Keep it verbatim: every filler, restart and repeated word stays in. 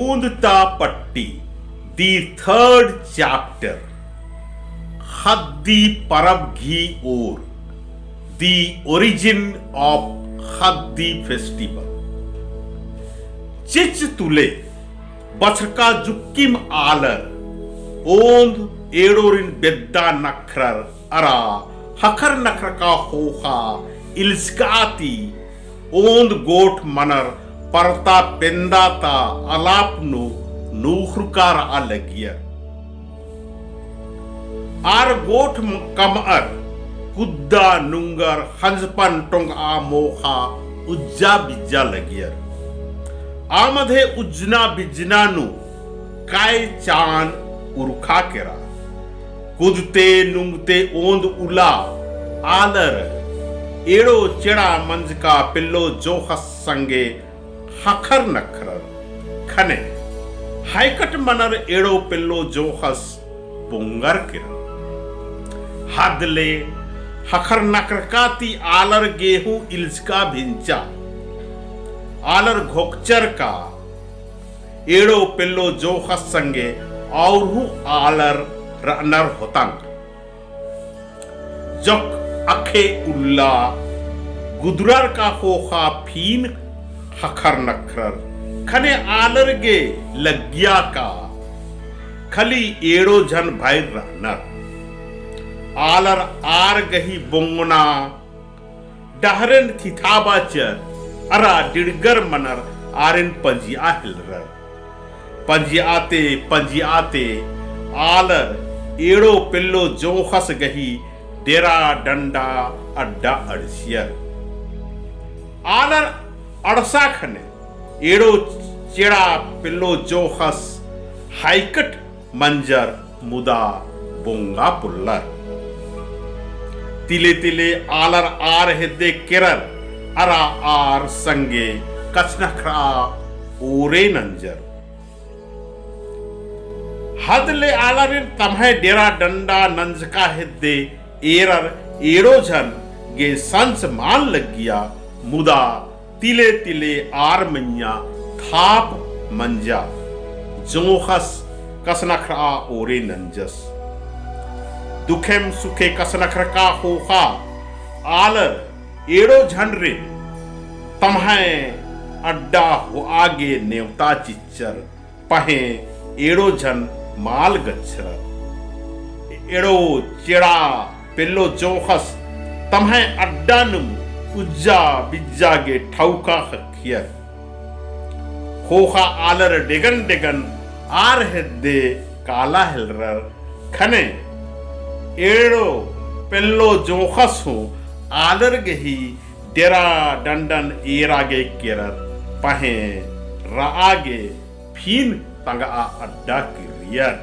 ओन्द ता पट्टी, the third chapter, ख़द्दी परब गही ओर, the origin of ख़द्दी festival। चिच्च तुले बछरका जुक्किम आलर ओन्द एंड़ोरिन बेद्दा नखरर अरा ख़क्खर नखरका ख़ोख़ा इल्चका ती ओन्द गोठ मनर परता पेंदा ता अलाप नू नूख़रका रआ लगियर। आर गोठ कमअर कुद्दा नुंगर ख़ंजपन टोंगआ मोख़ा उज्जा बिज्जा लगियर। आ मधे उज्जना बिज्जना नू काय चान उरखा केरा। कुदते नुंगते ओन्द उल्ला आलर एंड़ो चेड़ा मंजका पेल्लो जोंख़स संगे ख़क्खर नखरर। ख़ने हायकट मनर एंड़ो पेल्लो जोंख़स बोंगर केरर। हद ले ख़क्खर नखरका ती आलर गे हूँ इल्चका भिंचा। आलर घोकचर का एंड़ो पेल्लो जोंख़स संगे और हूँ आलर रअनर होतंग। जोक अख़े उल्ला गुदुरर का ख़ोख़ा फिन ख़क्खर नखरर। ख़ने आलर गे लग्गिया का खली एंड़ो झन भइर रअनर। आलर आर गही बोंगना डहरेन थिथाबाचर अरा डिड़गर मनर आरिन पंजिया हेलरर। पंजियाते पंजियाते आलर एंड़ो पेल्लो जोंख़स गही डेरा डंडा अड्डा अंड़सियर। आलर अंड़सा ख़ने एंड़ो चेड़ा पेल्लो जोंख़स हायकट मंजर मुदा बोंगा पोल्लर। तिले तिले आलर आर हेद्दे केरर अरा आर संगे कछनखरआ ओरे नंजर। हद ले आलरिन तम्है डेरा डंडा नंजका हेद्दे एरर एंड़ो झन गे संच मल लग्गिया, मुदा तिले तिले आर मइय्याँ थाप मंजा, जोंख़स कछनखरआ ओरे नंजस। दुखेम सुखे कछनखरका ख़ोख़ा आलर एंड़ो झनरिन तम्है अड्डा होआ गे नेवता चिच्चर। पहें एंड़ो झन मल गच्छरर। एंड़ो चेड़ा पेल्लो जोंख़स तम्है अड्डा नुम उज्जा बिज्जा गे ठौका ख़क्खियर। ख़ोख़ा आलर डेगन डेगन आर हेद्दे काला हेलरर। ख़ने एंड़ो पेल्लो जोंख़स हूँ आलर गही डेरा डंडन एरा गे केरर। पहें रआ गे फिन तंगआ अड्डा किर्रियर।